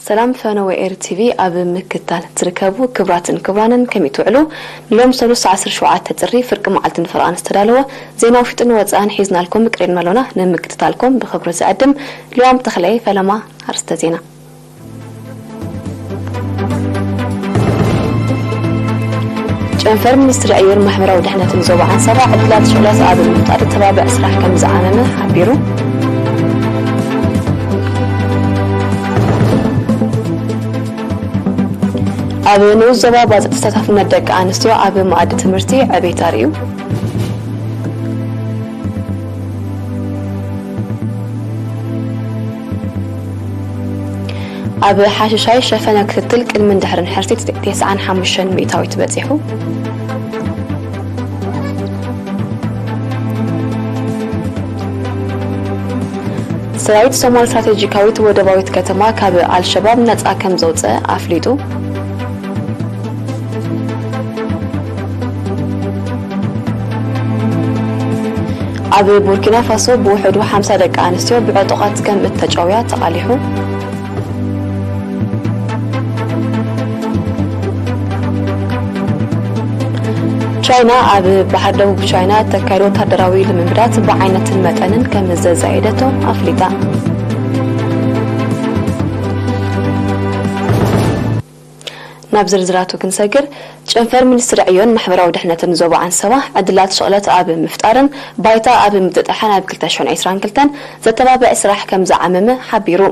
ሰላም ፈነወ ኤር ቲቪ ኣብ ምክታል ትርከቡ ክብራትን ክብራንን ከመይ ትውዕሉ? ሎም ሰሉስ ዓሰርተ ሸውዓተ ጥሪ ፍርቂ መዓልቲ ንፈረቓን ዝተዳለወ ዜና ውሽጥን ወጻእን ሒዝናልኩም ቅሬድና ኣሎና። ንምክትታልኩም ብኽብሪ ዝዕድም ልዋም ተኽለየ። ፈለማ ኣርስተ ዜና። ጨንፈር ሚኒስትሪ ዕዮን ማሕበራዊ ድሕነትን ዞባ ዓንሰባ ዕድላት ሽቕለት ኣብ ምፍጣር ተባብዕ ስራሕ ከም ዝዓመመ ሓቢሩ። ኣብ ንኡስ ዞባ ባጽዕ ተሳታፍነት ደቂ ኣንስትዮ ኣብ መኣዲ ትምህርቲ ዕቤት ኣርእዩ። ኣብ ሓሽሻይ ሸፈነ ክትትል ቅድምን ድሕርን ሕርሲ ተስዓን ሓሙሽተን ሚእታዊት በጺሑ። ሰራዊት ሶማል ስትራቴጂካዊት ወደባዊት ከተማ ካብ ኣልሸባብ ነጻ ከም ዘውጸ ኣፍሊጡ። ኣብ ቡርኪና ፋሶ ብውሕዱ ሓምሳ ደቂ ኣንስትዮ ብዕጡቓት ከም እተጨውያ ተቓሊሑ። ቻይና ኣብ ባሕሪ ደቡብ ቻይና እተካየዶ ወታደራዊ ልምምዳት ብዓይነትን መጠንን ከም ዘዛየደቶ ኣፍሊጣ። ናብ ዝርዝራቱ ክንሰግር፣ ጨንፈር ሚኒስትሪ ዕዮን ማሕበራዊ ድሕነትን ዞባ ዓንሰባ ዕድላት ሽቕለት ኣብ ምፍጣርን ባይታ ኣብ ምጥጣሕን ኣብ ክልተ ሽሕን ዕስራን ክልተን ዘተባብዕ ስራሕ ከም ዝዓመመ ሓቢሩ።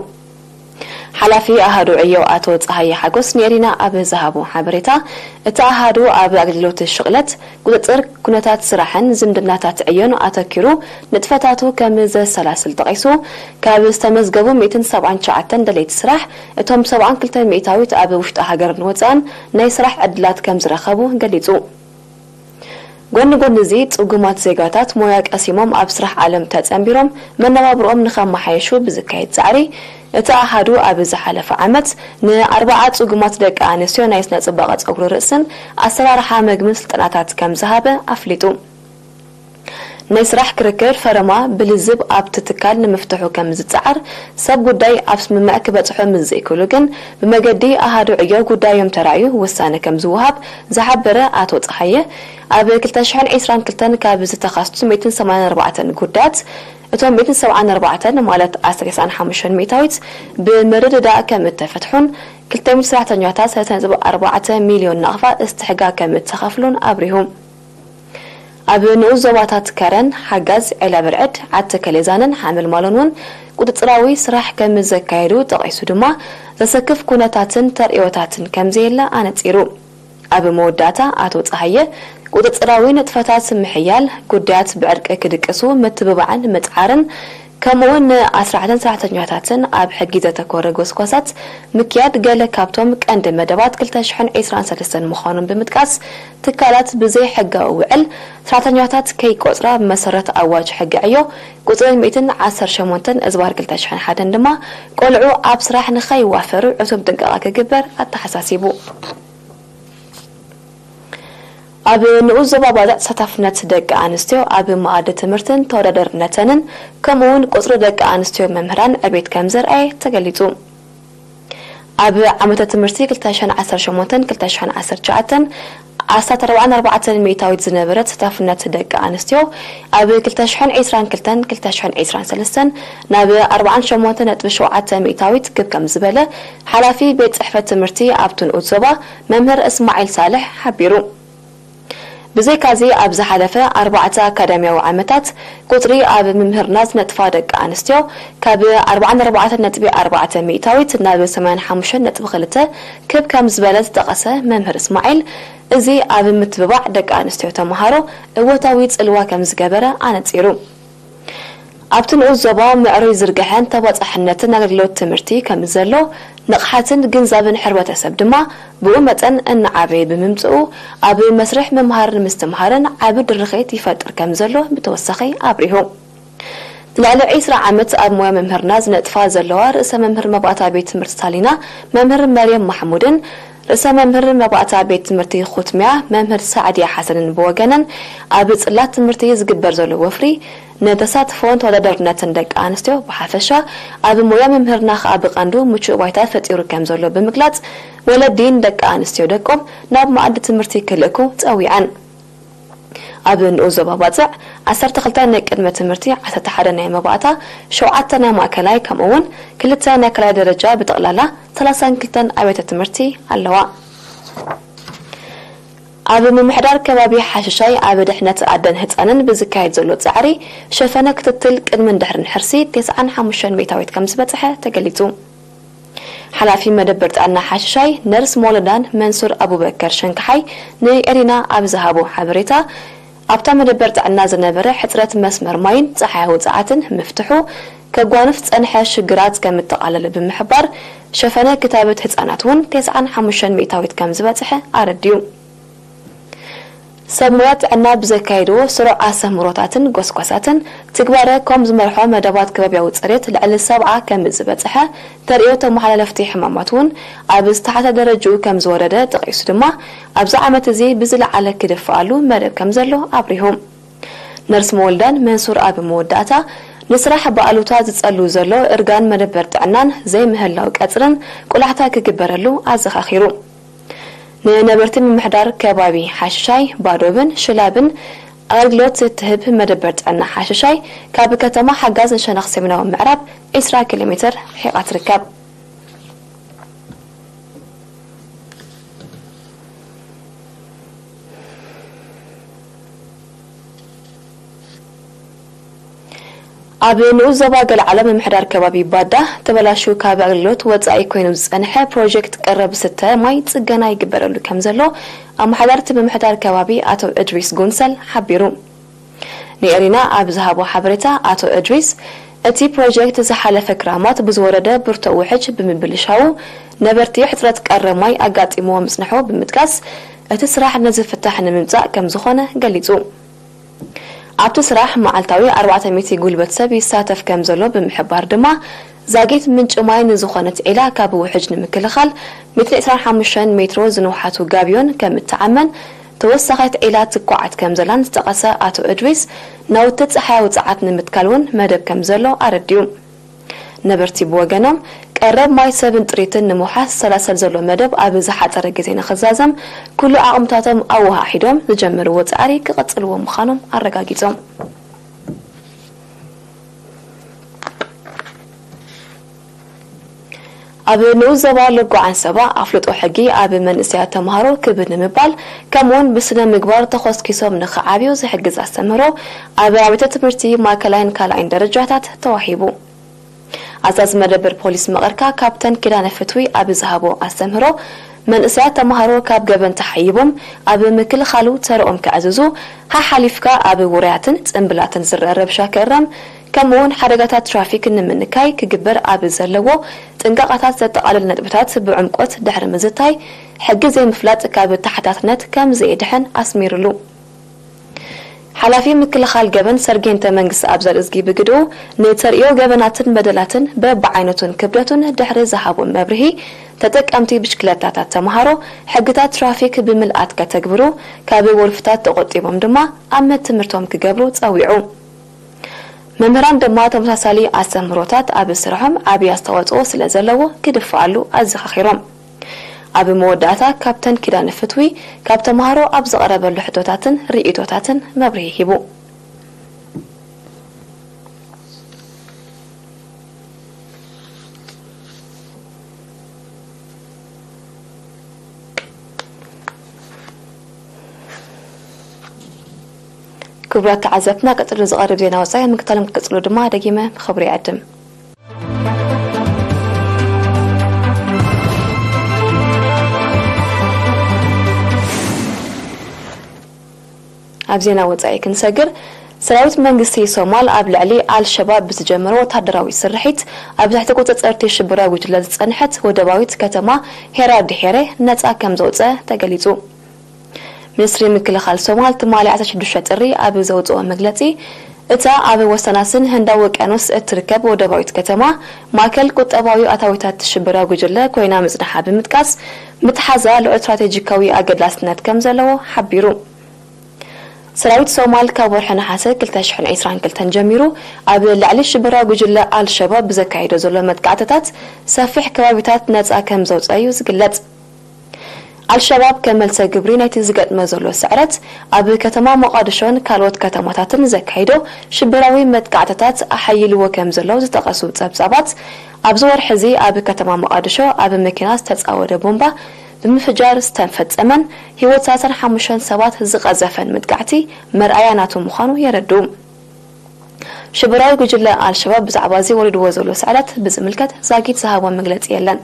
ሓላፊ ኣሃዱ ዕዮ ኣቶ ጸሃየ ሓጎስ ንኤሪና ኣብ ዝሃቦ ሓበሬታ፣ እቲ ኣሃዱ ኣብ ኣገልግሎት ሽቕለት፣ ቁጽጽር ኩነታት ስራሕን ዝምድናታት ዕዮን ኣተኪሩ ንጥፈታቱ ከም ዘሰላስል ጠቒሱ፣ ካብ ዝተመዝገቡ ሚእትን ሰብዓን ትሽዓተን ደለይቲ ስራሕ፣ እቶም ሰብዓን ክልተን ሚእታዊት ኣብ ውሽጢ ሃገርን ወጻእን ናይ ስራሕ ዕድላት ከም ዝረኸቡ ገሊጹ። ጎኒ ጎኒ እዚ፣ ጽጉማት ዜጋታት ሞያ ቀሲሞም ኣብ ስራሕ ዓለም ተጸንቢሮም መነባብርኦም ንኸመሓየሹ ብዝካየድ ጻዕሪ፣ እቲ ኣሃዱ ኣብ ዝሓለፈ ዓመት ንኣርባዓ ጽጉማት ደቂ ኣንስትዮ ናይ ስነ ጽባቐ ጸጉሪ ርእስን ኣሰራርሓ መግብን ስልጠናታት ከም ዝሃበ ኣፍሊጡ። ናይ ስራሕ ክርክር ፈረማ ብልዝብ ኣብቲ ትካል ንምፍትሑ ከም ዝጸዓር ሰብ ጉዳይ ኣብ ስምምዕ ክበጽሑ ምስ ዘይክእሉ ግን ብመገዲ ኣሃዱ ዕዮ ጉዳዮም ተራእዩ ውሳነ ከም ዝወሃብ ዝሓበረ ኣቶ ጸሃየ፣ ኣብ ክልተ ሽሕን ዕስራን ክልተን ካብ ዝተኻስቱ ሚእትን ሰማንያን ኣርባዕተን ጉዳያት እቶም ሚእትን ሰብዓን ኣርባዕተን ማለት ዓሰርተ ተስዓን ሓሙሽተን ሚእታዊት ብምርድዳእ ከም እተፈትሑን ክልተ ሚእቲ ሰራሕተኛታት ሰለስተ ነጥቢ ኣርባዕተ ሚልዮን ናቕፋ እስትሕጋ ከም እተኸፍሉን ኣብሪሁ። ኣብ ንኡስ ዞባታት ከረን፣ ሓጋዝ፣ ዒላ ብርዕድ፣ ዓዲ ከሌዛንን ሓመልማሎን እውን ቁጽጽራዊ ስራሕ ከም ዘካየዱ ጠቒሱ ድማ ዘሰክፍ ኩነታትን ተርእዮታትን ከም ዘየለ ኣነጺሩ። ኣብ መወዳእታ ኣቶ ጸሃየ ቁጽጽራዊ ንጥፈታት ምሕያል፣ ጉዳያት ብዕርቂ ክድቅሱ ምትብባዕን ምጽዓርን፣ ከምኡ'ውን ንኣስራሕትን ሰራሕተኛታትን ኣብ ሕጊ ዘተኮረ ጎስጓሳት ምክያድ ገለ ካብቶም ቀንዲ መደባት ክልተ ሽሕን ዕስራን ሰለስተን ምዃኖም ብምጥቃስ፣ ትካላት ብዘይ ሕጋዊ ውዕል ሰራሕተኛታት ከይቆጽራ ብመሰረት ኣዋጅ ሕጊ ዕዮ ቁጽሪ ሚእትን ዓሰርተ ሸሞንተን እዝባር ክልተ ሽሕን ሓደን ድማ ቆልዑ ኣብ ስራሕ ንኸይዋፈሩ ዕቱብ ጥንቃቐ ክግበር ኣተሓሳሲቡ። ኣብ ንኡስ ዞባ ባጽዕ ተሳታፍነት ደቂ ኣንስትዮ ኣብ መኣዲ ትምህርትን ተወዳዳርነተንን ከምኡ'ውን ቁጽሪ ደቂ ኣንስትዮ መምህራን ዕቤት ከም ዘርኣየ ተገሊጹ። ኣብ ዓመተ ትምህርቲ ክልተ ሽሕን ዓሰርተ ሸሞንተን ክልተ ሽሕን ዓሰርተ ትሽዓተን ኣስታት ኣርባዓን ኣርባዕተን ሚእታዊት ዝነበረት ተሳታፍነት ደቂ ኣንስትዮ ኣብ ክልተ ሽሕን ዕስራን ክልተን ክልተ ሽሕን ዕስራን ሰለስተን ናብ ኣርባዓን ሸሞንተን ነጥቢ ሸውዓተ ሚእታዊት ክብ ከም ዝበለ ሓላፊ ቤት ጽሕፈት ትምህርቲ ኣብቲ ንኡስ ዞባ መምህር እስማዒል ሳልሕ ሓቢሩ። ብዘይካዚ ኣብ ዝሓለፈ ኣርባዕተ ኣካዳሚያዊ ዓመታት ቁጽሪ ኣብ ምምህርና ዝነጥፋ ደቂ ኣንስትዮ ካብ ኣርባዓን ኣርባዕተን ነጥቢ ኣርባዕተ ሚእታዊት ናብ ሰማንያን ሓሙሽተን ነጥቢ ክልተ ክብ ከም ዝበለ ዝጠቐሰ መምህር እስማዒል፣ እዚ ኣብ ምትብባዕ ደቂ ኣንስትዮ ተምሃሮ እወታዊ ጽልዋ ከም ዝገበረ ኣነጺሩ። ኣብቲ ንኡስ ዞባ ምዕሩይ ዝርግሐን ተባጻሕነትን ኣገልግሎት ትምህርቲ ከም ዘሎ፣ ንቕሓትን ግንዛብን ሕብረተሰብ ድማ ብኡ መጠን እናዓበየ ብምምጽኡ፣ ኣብ መስርሕ ምምሃርን ምስትምሃርን ዓቢ ድርኺት ይፈጥር ከም ዘሎ ብተወሳኺ ኣብሪሁ። ልዕሊ ዒስራ ዓመት ኣብ ሞያ መምህርና ዝነጥፋ ዘለዋ ርእሰ መምህር መባእታ ቤት ትምህርቲ ሳሊና መምህር መርየም ማሕሙድን ርእሰ መምህር መባእታ ቤት ትምህርቲ ኩትሚያ መምህር ሳዕድያ ሓሰንን ብወገነን፣ ኣብ ጽላት ትምህርቲ ዝግበር ዘሎ ወፍሪ ንተሳትፎን ተወዳዳርነትን ደቂ ኣንስትዮ ብሓፈሻ፣ ኣብ ሞያ መምህርና ከኣ ብቐንዱ ምቹእ ባይታ ፈጢሩ ከም ዘሎ ብምግላጽ፣ ወለዲ ንደቂ ኣንስትዮ ደቆም ናብ መኣዲ ትምህርቲ ክልእኩ ጸዊዐን። ኣብ ንኡስ ዞባ ባጽዕ፣ ዓሰርተ ክልተ ናይ ቅድመ ትምህርቲ፣ ዓሰርተ ሓደ ናይ መባእታ፣ ሸውዓተ ናይ ማእከላይ፣ ከምኡ እውን ክልተ ናይ ካልኣይ ደረጃ፣ ብጠቕላላ ሰላሳን ክልተን ኣብያተ ትምህርቲ ኣለዋ። ኣብ ምምሕዳር ከባቢ ሓሽሻይ ኣብ ድሕነት ኣደን ህጻንን ብዝካየድ ዘሎ ጻዕሪ ሸፈነ ክትትል ቅድምን ድሕርን ሕርሲ ተስዓን ሓሙሽተን ሚእታዊት ከም ዝበጽሐ ተገሊጹ። ሓላፊ መደበር ጥዕና ሓሽሻይ ነርስ መወለዳን መንሱር ኣቡበከር ሸንካሓይ ንኤሪና ኣብ ዝሃቦ ሓበሬታ፣ ኣብታ መደበር ጥዕና ዝነበረ ሕጽረት መስመር ማይን ጸሓያዊ ጸዓትን ምፍትሑ ከጓንፍ ጸንሐ ሽግራት ከም እተቓለለ ብምሕባር፣ ሸፈነ ክታበት ህጻናት እውን ተስዓን ሓሙሽተን ሚእታዊት ከም ዝበጽሐ ኣረዲኡ። ሰብ ሞያ ጥዕና ብዘካየድዎ ስሩዕ ኣስተምህሮታትን ጎስጓሳትን ትግባረ ከም ዝመርሖ መደባት ከባብያዊ ጽሬት ልዕሊ ሰብዓ ከም ዝበጽሐ ተርእዮ ተመሓላለፍቲ ሕማማት እውን ኣብ ዝተሓተ ደረጅኡ ከም ዝወረደ ጠቒሱ ድማ ኣብዚ ዓመት እዚ ብዝለዓለ ክድፍኣሉ መደብ ከም ዘሎ ኣብሪሁ። ነርስ መወልዳን መንሱር ኣብ መወዳእታ ንስራሕ ብኣሉታ ዝጸሉ ዘሎ እርጋን መደበር ጥዕናን ዘይምህላው ቀጽርን ቁላሕታ ክግበረሉ ኣዘኻኺሩ። ንነበርቲ ምምሕዳር ከባቢ ሓሽሻይ ባዶብን ሽላብን ኣገልግሎት እትህብ መደበር ጥዕና ሓሽሻይ ካብ ከተማ ሓጋዝ ንሸነኽ ሰሜናዊ ምዕራብ ዒስራ ኪሎ ሜትር ርሒቓ ትርከብ። ኣብ ንኡስ ዞባ ገልዓሎ ምምሕዳር ከባቢ ባዳ ተበላሹ ካብ ኣገልግሎት ወጻኢ ኮይኑ ዝጸንሐ ፕሮጀክት ቀረብ ዝስተ ማይ ጽገና ይግበረሉ ከም ዘሎ ኣመሓዳርቲ ምምሕዳር ከባቢ ኣቶ እድሪስ ጉንሰል ሓቢሩ። ንኤሪና ኣብ ዝሃቦ ሓበሬታ ኣቶ እድሪስ፣ እቲ ፕሮጀክት ዝሓለፈ ክራማት ብዝወረደ ብርቱዕ ውሕጅ ብምብልሻዉ ነበርቲ ሕጽረት ቀረብ ማይ ኣጋጢምዎ ምጽንሑ ብምጥቃስ፣ እቲ ስራሕ ነዚ ፍታሕ ንምምጻእ ከም ዝኾነ ገሊጹ። ኣብቲ ስራሕ መዓልታዊ ኣርባዕተ ሚእቲ ጉልበት ሰብ ይሳተፍ ከም ዘሎ ብምሕባር ድማ፣ ዛጊት ምንጪ ማይ ንዝኾነት ዒላ ካብ ውሕጅ ንምክልኻል ሜትር ዕስራን ሓሙሽተን ሜትሮ ዝንውሓቱ ጋብዮን ከም እተዓመን፣ ተወሳኺት ዒላ ትኳዓት ከም ዘላን ዝጠቐሰ ኣቶ እድሪስ፣ ናውቲ ጸሓያዊ ጸዓት ንምትካል እውን መደብ ከም ዘሎ ኣረዲኡ። ነበርቲ ብወገኖም፣ ቀረብ ማይ ሰብን ጥሪትን ንምውሓስ ዝሰላሰል ዘሎ መደብ ኣብ ዝሓጸረ ግዜ ንኽዛዘም፣ ኩሉ ዓቕምታቶም ኣወሃሂዶም ዝጀመርዎ ጻዕሪ ክቕጽልዎ ምዃኖም ኣረጋጊጾም። ኣብ ንኡስ ዞባ ሎጎ ዓንሰባ ኣፍልጦ ሕጊ ኣብ መንእሰያት ተምሃሮ ክብ ንምባል፣ ከምኡውን ብስነ ምግባር ተኾስኪሶም ንኽዓብዩ ዝሕግዝ ኣስተምህሮ ኣብ ኣብያተ ትምህርቲ ማእከላይን ካልኣይን ደረጃታት ተዋሂቡ። ኣዛዚ መደበር ፖሊስ መቐርካ ካፕተን ኪዳነ ፍትዊ ኣብ ዝሃቦ ኣስተምህሮ፣ መንእሰያት ተምሃሮ ካብ ገበን ተሓይቦም ኣብ ምክልኻሉ ተርኦም ከዕዝዙ፣ ሓሓሊፍካ ኣብ ውራያትን ጽምብላትን ዝረአ ረብሻ ክእረም፣ ከምኡውን ሓደጋታት ትራፊክ ንምንካይ ክግበር ኣብ ዘለዎ ጥንቃቐታት ዘጠቓልል ነጥብታት ብዕምቆት ድሕሪ ምዝታይ፣ ሕጊ ዘይምፍላጥ ካብ ተሓታትነት ከም ዘየድሕን ኣስሚሩሉ። ሓላፊ ምክልኻል ገበን ሰርጌንተ መንግስቲ ኣብ ዘርእዝጊ ብግድኡ፣ ንተርእዮ ገበናትን በደላትን በብዓይነቱን ክብደቱን ድሕሪ ዝሃቦ መብርሂ፣ ተጠቀምቲ ብሽክለታታት ተምሃሮ ሕግታት ትራፊክ ብምልኣት ከተግብሩ፣ ካብ ወልፍታት ተቖጢቦም ድማ ኣብ ትምህርቶም ክገብሩ ጸዊዑ። መምህራን ድማ ተመሳሳሊ ኣስተምህሮታት ኣብ ስርሖም ዓብዪ ኣስተዋጽኦ ስለ ዘለዎ ክድፍኣሉ ኣዘኻኺሮም። ኣብ መወዳእታ ካፕተን ኪዳነ ፍትዊ ካብ ተምሃሮ ኣብ ዝቐረበሉ ሕቶታትን ርእይቶታትን መብርሂ ሂቡ። ክቡራት ተዓዘብትና፣ ቀጽሉ ዝቐርብ ዜና ወጻኢ ምክታሎም ክትቅጽሉ ድማ ደጊመ ብኽብሪ ይዕድም። ኣብ ዜና ወጻኢ ክንሰግር፣ ሰራዊት መንግስቲ ሶማል ኣብ ልዕሊ ኣልሸባብ ብዝጀመሮ ወታደራዊ ስርሒት ኣብ ትሕቲ ቁጽጽር እቲ ሽበራዊ ጉጅለ ዝጸንሐት ወደባዊት ከተማ ሄራ ድሄረ ነጻ ከም ዘውጸ ተገሊጹ። ሚኒስትሪ ምክልኻል ሶማል ትማሊ ዓሰርተ ሽዱሽተ ጥሪ ኣብ ዘውጽኦ መግለጺ፣ እታ ኣብ ወሰናስን ህንዳዊ ውቅያኖስ እትርከብ ወደባዊት ከተማ፣ ማእከል ቁጠባዊ ኣታዊታት ሽበራዊ ጉጅለ ኮይና ምጽንሓ ብምጥቃስ፣ ምትሓዛ ልዑል ስትራቴጂካዊ ኣገዳስነት ከም ዘለዎ ሓቢሩ። ሰራዊት ሶማል ካብ ወርሒ ነሓሰ ክልተ ሽሕን ዕስራን ክልተን ጀሚሩ ኣብ ልዕሊ ሽበራዊ ጉጅለ ኣልሸባብ ብዘካየዶ ዘሎ መጥቃዕትታት ሰፊሕ ከባቢታት ነጻ ከም ዘውጸ እዩ ዝግለጽ። ኣልሸባብ ከም መልሰ ግብሪ ናይቲ ዝገጥመ ዘሎ ስዕረት፣ ኣብ ከተማ ሞቓድሾን ካልኦት ከተማታትን ዘካይዶ ሽበራዊ መጥቃዕትታት ኣሓይልዎ ከም ዘሎ ዝጠቐሱ ጸብጻባት፣ ኣብዚ ወርሒ እዚ ኣብ ከተማ ሞቓድሾ ኣብ መኪና ዝተጻወደ ቦምባ ብምፍጃር ዝተፈጸመን ህይወት ሰላሳን ሓሙሽተን ሰባት ዝቐዘፈን መጥቃዕቲ መርኣያ ናቱ ምዃኑ የረድኡ። ሽበራዊ ጉጅለ ኣልሸባብ ብዛዕባ እዚ ወሪድዎ ዘሎ ስዕረት ብዝምልከት ዛጊት ዝሃቦ መግለጺ የለን።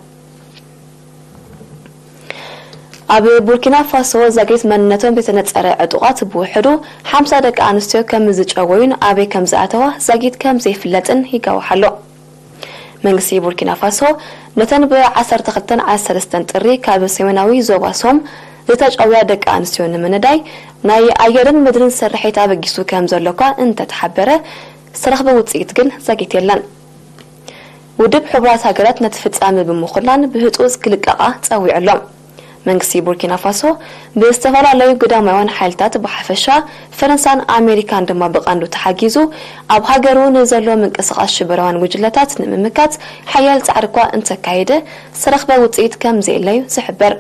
ኣብ ቡርኪና ፋሶ ዛጊት መንነቶም ዘይተነጸረ ዕጡቓት ብውሕዱ ሓምሳ ደቂ ኣንስትዮ ከም ዝጨወዩን ኣበይ ከም ዝኣተዋ ዛጊት ከም ዘይፍለጥን ይጋውሕ ኣሎ። መንግስቲ ቡርኪና ፋሶ ነተን ብ ዓሰርተ ክልተን ዓሰርተ ሰለስተን ጥሪ ካብ ሰሜናዊ ዞባ ሶም ዝተጨውያ ደቂ ኣንስትዮ ንምንዳይ ናይ ኣየርን ምድርን ስርሒት ኣበጊሱ ከም ዘሎ እኳ እንተተሓበረ፣ ዝተረኽበ ውጽኢት ግን ዛጊት የለን። ውድብ ሕቡራት ሃገራት ነቲ ፍጻመ ብምኹናን ብህጹጽ ክልቀቓ ጸዊዑ ኣሎ። መንግስቲ ቡርኪና ፋሶ ብዝተፈላለዩ ግዳማውያን ሓይልታት ብሓፈሻ፣ ፈረንሳን ኣሜሪካን ድማ ብቐንዱ ተሓጊዙ፣ ኣብ ሃገሩ ንዘሎ ምንቅስቓስ ሽበራውያን ጉጅለታት ንምምካት ሓያል ጻዕሪ እኳ እንተካየደ፣ ዝተረኽበ ውጽኢት ከም ዘየለዩ ዝሕበር።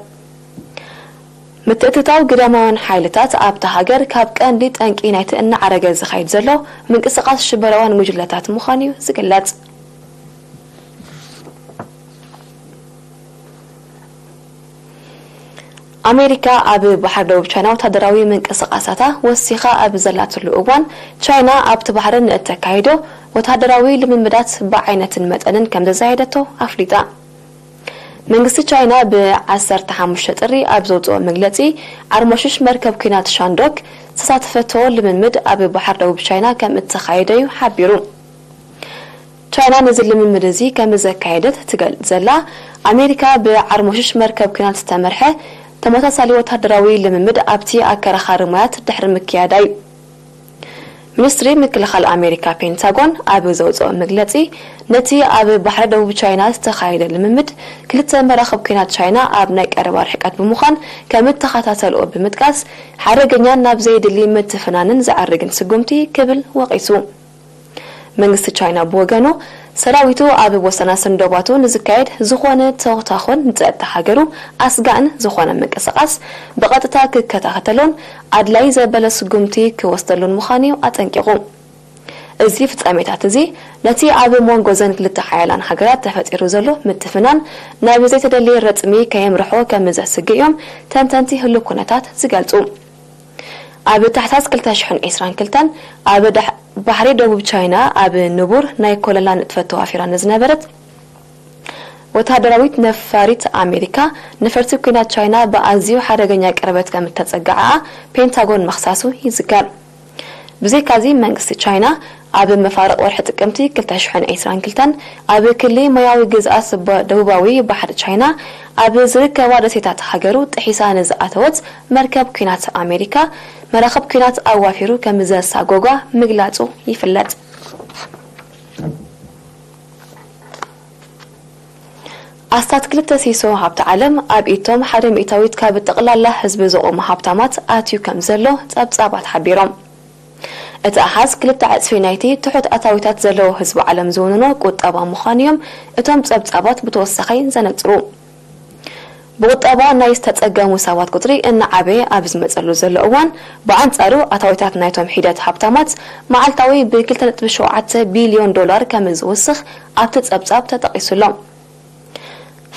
ምትእትታው ግዳማውያን ሓይልታት ኣብታ ሃገር ካብ ቀንዲ ጠንቂ ናይቲ እናዓረገ ዝኸይድ ዘሎ ምንቅስቓስ ሽበራውያን ጉጅለታት ምዃኑ እዩ ዝግለጽ። ኣሜሪካ ኣብ ባሕሪ ደቡብ ቻይና ወታደራዊ ምንቅስቓሳታ ወሲኻ ኣብ ዘላትሉ እዋን፣ ቻይና ኣብቲ ባሕሪ ንእተካይዶ ወታደራዊ ልምምዳት ብዓይነትን መጠንን ከም ዘዛየደቶ ኣፍሊጣ። መንግስቲ ቻይና ብ ዓሰርተ ሓሙሽተ ጥሪ ኣብ ዘውፅኦ መግለፂ፣ ዓርሞሽሽ መርከብ ኲናት ሻንዶክ ዝተሳተፈቶ ልምምድ ኣብ ባሕሪ ደቡብ ቻይና ከም እተኻየደ እዩ ሓቢሩ። ቻይና ነዚ ልምምድ እዚ ከም ዘካየደት ትገልጽ ዘላ ኣሜሪካ፣ ብዓርሞሽሽ መርከብ ኲናት ዝተመርሐ ተመሳሳሊ ወታደራዊ ልምምድ ኣብቲ ኣከራኻሪ ማያት ድሕሪ ምክያዳ እዩ። ሚኒስትሪ ምክልኻል ኣሜሪካ ፔንታጎን ኣብ ዘውጽኦ መግለጺ፣ ነቲ ኣብ ባሕሪ ደቡብ ቻይና ዝተኻየደ ልምምድ ክልተ መራኽብ ኲናት ቻይና ኣብ ናይ ቀረባ ርሕቀት ብምዃን ከም እተኸታተልኦ ብምጥቃስ፣ ሓደገኛን ናብ ዘይድሊ ምትፍናንን ዘዕርግን ስጉምቲ ክብል ወቒሱ። መንግስቲ ቻይና ብወገኑ፣ ሰራዊቱ ኣብ ወሰናስን ዶባቱ ንዝካየድ ዝኾነ ተኹታኹን ንጸጥታ ሃገሩ ኣስጋእን ዝኾነ ምንቅስቓስ ብቐጥታ ክከታተሎን ኣድላይ ዘበለ ስጉምቲ ክወስደሉን ምዃኑ እዩ ኣጠንቂቑ። እዚ ፍጻሜታት እዚ ነቲ ኣብ መንጎ ዘን ክልተ ሓያላን ሃገራት ተፈጢሩ ዘሎ ምትፍናን ናብ ዘይተደልየ ረጽሚ ከየምርሖ ከም ዘስግእ እዮም ተንተንቲ ህሉው ኩነታት ዝገልጹ። ኣብ ታሕሳስ ክልተ ሽሕን ዕስራን ክልተን ኣብ ዳሕ-፣ ባሕሪ ደቡብ ቻይና ኣብ ንቡር ናይ ኮለላ ንጥፈት ተዋፊራ ንዝነበረት ወተሃደራዊት ነፋሪት ኣሜሪካ፣ ነፈርቲ ኲናት ቻይና ብኣዝዩ ሓደገኛ ቅርበት ከም እተጸግዓኣ ፔንታጎን ምኽሳሱ ይዝከር። ብዘይካዚ፣ መንግስቲ ቻይና ኣብ መፋርቕ ወርሒ ጥቅምቲ ክልተ ሽሕን ዕስራን ክልተን ኣብ ክሊ ማያዊ ግዝኣት ባ-፣ ደቡባዊ ባሕሪ ቻይና ኣብ ዝርከባ ደሴታት ሃገሩ ጥሒሳ ንዝኣተወት መርከብ ኲናት ኣሜሪካ፣ መራኽብ ኲናት ኣዋፊሩ ከም ዘሳጎጓ ምግላጹ ይፍለጥ። ኣስታት ክልተ ሲሶ ሃብቲ ዓለም ኣብ ኢቶም ሓደ ሚእታዊት ካብ ጠቕላላ ህዝቢ ዝቖሙ ሃብታማት ኣትዩ ከም ዘሎ ጸብጻባት ሓቢሮም። እቲ ኣሃዝ ክልተ ዕጽፊ ናይቲ ትሑት ኣታዊታት ዘለዎ ህዝቢ ዓለም ዝውንኖ ቁጠባ ምዃኑ እዮም እቶም ጸብጻባት ብተወሳኺ ዘነጽሩ። ብቁጠባ ናይ ዝተጸገሙ ሰባት ቁጽሪ እናዓበየ ኣብ ዝመጸሉ ዘሎ እዋን፣ ብኣንጻሩ ኣታዊታት ናይቶም ሒደት ሃብታማት መዓልታዊ ብ ክልተ ነጥቢ ሸውዓተ ቢልዮን ዶላር ከም ዝውስኽ ኣብቲ ጸብጻብ ተጠቒሱ ኣሎ።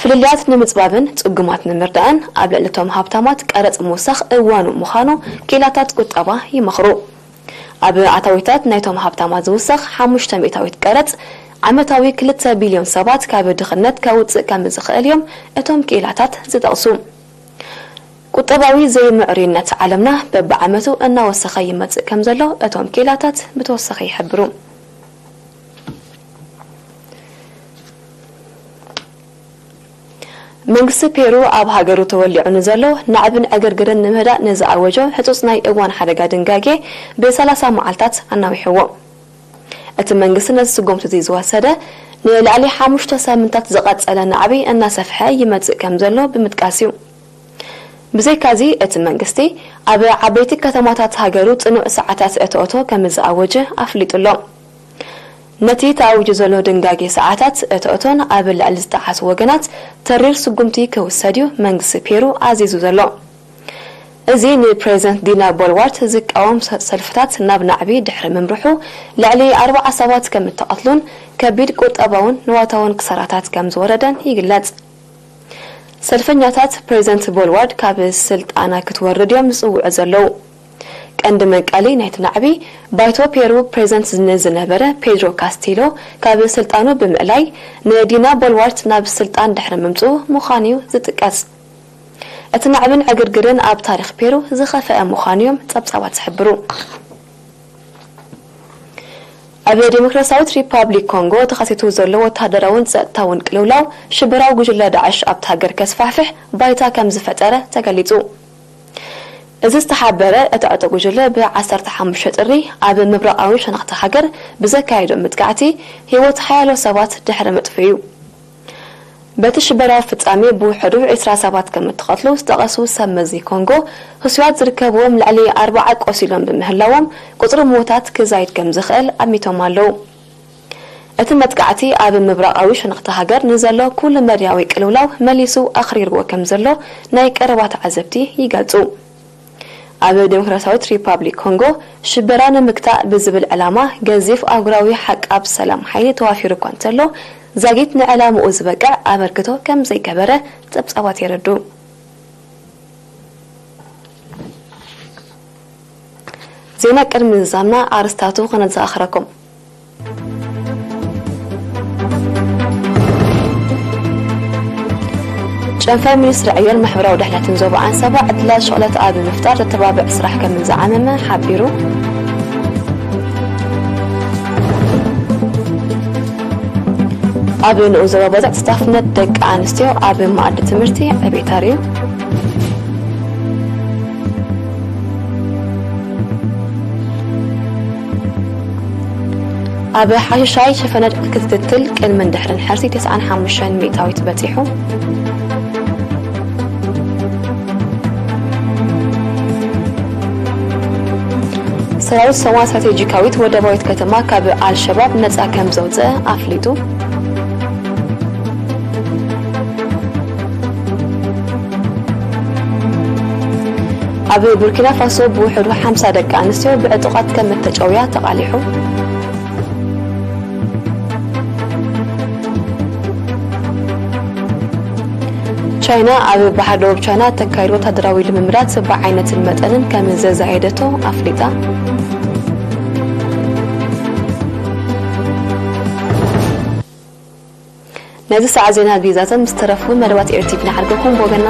ፍልልያት ንምጽባብን ጽጉማት ንምርዳእን ኣብ ልዕሊ እቶም ሃብታማት ቀረጽ ምውሳኽ እዋኑ ምዃኑ ክኢላታት ቁጠባ ይመኽሩ። ኣብ ኣታዊታት ናይቶም ሃብታማት ዝውሰኽ ሓሙሽተ ሚእታዊት ቀረጽ፣ ዓመታዊ ክልተ ቢልዮን ሰባት ካብ ድኽነት ከውጽእ ከም ዝኽእል እዮም እቶም ክኢላታት ዝጠቕሱ። ቁጠባዊ ዘይምዕሩይነት ዓለምና በብዓመቱ እናወሰኸ ይመጽእ ከም ዘሎ እቶም ክኢላታት ብተወሳኺ ይሕብሩ። መንግስቲ ፔሩ ኣብ ሃገሩ ተወሊዑ ንዘሎ ናዕብን ዕግርግርን ንምህዳእ ንዝኣወጆ ህጹጽ ናይ እዋን ሓደጋ ድንጋጌ ብሰላሳ መዓልታት ኣናዊሕዎ። እቲ መንግስቲ ነዚ ስጉምቲ እዚ ዝወሰደ ንልዕሊ ሓሙሽተ ሳምንታት ዝቐጸለ ናዕቢ እናሰፍሐ ይመጽእ ከም ዘሎ ብምጥቃስ እዩ። ብዘይካዚ እቲ መንግስቲ ኣብ ዓበይቲ ከተማታት ሃገሩ ጽኑዕ ሰዓታት እቶእቶ ከም ዝኣወጀ ኣፍሊጡ ኣሎ። ነቲ ተኣዊጁ ዘሎ ድንጋጌ ሰዓታት እቶእቶን ኣብ ልዕሊ ዝጠዓሱ ወገናት ተሪር ስጉምቲ ክውሰድ እዩ መንግስቲ ፔሩ ኣዚዙ ዘሎ። እዚ ንፕሬዚደንት ዲና ቦልዋርት ዝቃወም ሰ- ሰልፍታት ናብ ናዕቢ ድሕሪ ምምርሑ ልዕሊ ኣርባዓ ሰባት ከም እተቐትሉን ከቢድ ቁጠባውን ንዋታውን ክሳራታት ከም ዝወረደን ይግለጽ። ሰልፈኛታት ፕሬዚደንት ቦልዋርድ ካብ ስልጣና ክትወርድ እዮም ዝጽውዑ ዘለዉ። ቀንዲ መንቀሊ ናይቲ ናዕቢ ባይቶ ፔሩ ፕሬዚደንት ንዝነበረ ፔድሮ ካስቲሎ ካብ ስልጣኑ ብምእላይ ንዲና ቦልዋርት ናብ ስልጣን ድሕሪ ምምፅኡ ምዃኑ እዩ ዝጥቀስ። እቲ ናዕብን ዕግርግርን ኣብ ታሪኽ ፔሩ ዝኸፈአ ምዃኑ እዮም ጸብጻባት ዝሕብሩ። ኣብ ዴሞክራሲያዊት ሪፓብሊክ ኮንጎ ተኸሲቱ ዘሎ ወተሃደራውን ጸጥታውን ቅልውላው ሽበራዊ ጉጅለ ዳዕሽ ኣብቲ ሃገር ከስፋሕፍሕ ባይታ ከም ዝፈጠረ ተገሊጹ። እዚ ዝተሓበረ እቲ ዕጡቕ ጉጅለ ብ15 ጥሪ ኣብ ምብራቓዊ ሸነኽቲ ሃገር ብዘካየዶ መጥቃዕቲ ህይወት ሓያሎ ሰባት ድሕሪ ምጥፍኡ እዩ። በቲ ሽበራዊ ፍጻሜ ብውሕዱ ዕስራ ሰባት ከም እተቐትሉ ዝጠቐሱ ሰብ መዚ ኮንጎ፣ ህሱያት ዝርከብዎም ልዕሊ ኣርባዓ ቆሲሎም ብምህላዎም ቁጽሪ ምዉታት ክዛይድ ከም ዝኽእል ኣሚቶም ኣለዉ። እቲ መጥቃዕቲ ኣብ ምብራቓዊ ሸነኽቲ ሃገር ንዘሎ ኩሉ መዳያዊ ቅልውላው መሊሱ ኣኽሪርዎ ከም ዘሎ ናይ ቀረባ ተዓዘብቲ ይገልጹ። ኣብ ዴሞክራሲያዊት ሪፓብሊክ ኮንጎ ሽበራ ንምግታእ ብዝብል ዕላማ ገዚፍ ኣህጉራዊ ሓቃብ ሰላም ሓይሊ ተዋፊሩ እኳ እንተሎ ዛጊት ንዕላምኡ ዝበቅዕ ኣበርክቶ ከም ዘይገበረ ጸብጻባት የረዱ። ዜና ቅድሚ ምዝዛምና ኣርስታቱ ከነዘኻኽረኩም። ጨንፈር ሚኒስትሪ ዕዮን ማሕበራዊ ድሕነትን ዞባ ዓንሰባ ዕድላት ሽቕለት ኣብ ምፍጣር ዘተባብዕ ስራሕ ከም ዝዓመመ ሓቢሩ። ኣብ ንኡስ ዞባ ባጽዕ ተሳታፍነት ደቂ ኣንስትዮ ኣብ መኣዲ ትምህርቲ ዕቤት ኣርእዩ። ኣብ ሓሽሻይ ሸፈነ ክትትል ቅድምን ድሕርን ሕርሲ ተስዓን ሓሙሽተን ሚእታዊት በጺሑ። ሰራዊት ሶማል ስትራቴጂካዊት ወደባዊት ከተማ ካብ ኣልሸባብ ነጻ ከም ዘውጽአ ኣፍሊጡ። ኣብ ቡርኪና ፋሶ ብውሕዱ ሓምሳ ደቂ ኣንስትዮ ብዕጡቓት ከም እተጨውያ ተቓሊሑ። ቻይና ኣብ ባሕሪ ደቡብ ቻይና እተካይዶ ወታደራዊ ልምምዳት ብዓይነትን መጠንን ከም ዘዛየደቶ ኣፍሊጣ። ነዚ ሰዓት ዜና ቢዛቶም ዝተረፉ መደባት ኤርቲቪ ንዓርገኩም ብወገንና